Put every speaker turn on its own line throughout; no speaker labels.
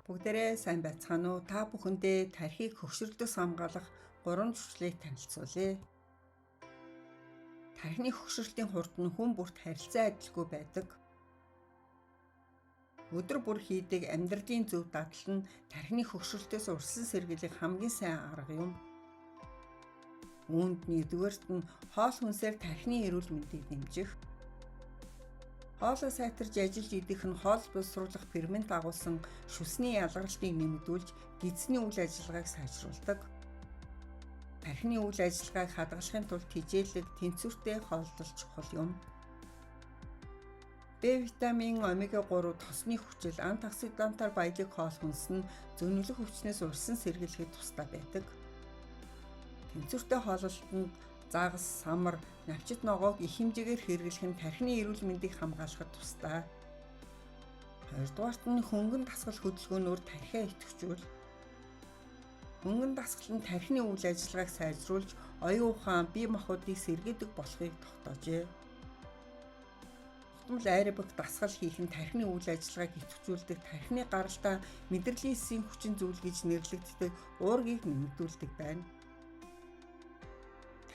Бүгдээрээ сайн байцгаана уу? Та бүхэндээ тархийг хөгшөрлөөс хамгаалах 3 зуршлыг танилцуулъя. Тархины хөгшрөлтийн хурд нь хүн бүрт харилцан адилгүй байдаг. Өдөр бүр хийдэг амьдралын зөв дадал нь тархины хөгшрөлтөөс урьдчилан сэргийлэх хамгийн сайн арга юм. Үүнд нэгдүгээрт нь хоол хүнсээр тархины эрүүл мэндийг дэмжих. Хоолоо сайтарч ажиллаж идэх нь хоол боловсруулах фермент агуулсан шүсний ялгарлтыг нэмэгдүүлж гэдэсний үйл ажиллагааг сайжруулдаг. Тархины үйл ажиллагааг хадгалахын тулд тэжээлэг, тэнцвэртэй хооллол чухал юм. Б витамин, омега 3 тосны хүчил, антиоксидантаар баялаг хоол хүнс нь зөнөглөх өвчнөөс урьдчилан сэргийлэхэд тустай байдаг. Тэнцвэртэй хооллолтод загас, самар, навчит ногоог их хэмжээгээр хэрэглэх нь тархины эрүүл мэндийг хамгаалахад тустай. Хоёрдугаарт нь хөнгөн дасгал хөдөлгөөнөөр тархиа идэвхжүүл. Хөнгөн дасгал нь тархины үйл ажиллагааг сайжруулж, оюун ухаан, бие махбодыг сэргээдэг болохыг тогтоожээ. Тогтмол аэробик дасгал хийх нь тархины үйл ажиллагааг идэвхжүүлдэг, тархины гаралтаа мэдрэлийн эсийн хүчин зүйл гэж нэрлэгддэг уургийг нэмэгдүүлдэг байна.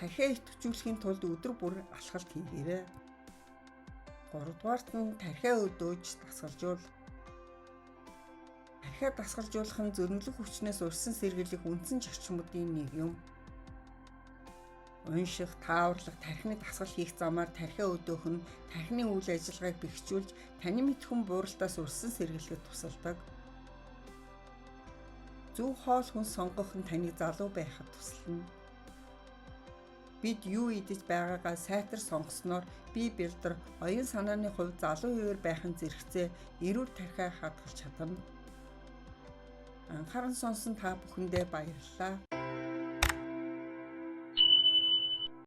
Тархиа идэвхжүүлэхийн тулд өдөр бүр алхалт хийгээрэй. Гуравдугаарт нь тархиа өдөөж дасгалжуул. Тархиа дасгалжуулах нь зөнөглөх өвчнөөс урьдчилан сэргийлэх үндсэн зарчмуудын нэг юм. Унших, тааварлах, тархины дасгал хийх замаар тархиа өдөөх нь тархины үйл ажиллагааг бэхжүүлж, таны мэдэхүйн бууралтаас урьдчилан сэргийлэхэд тусалдаг. Зөв хоол хүнс сонгох нь таныг залуу байхад туслана. Бид юу идэж байгаагаа сайтар сонгосноор бие бэлдэр, оюун санааны хувьд залуу хэвээр байх нь зэрэгцээ эрүүл тархиа хадгалж чадна. Анхааран сонсон та бүхэндээ баярлалаа.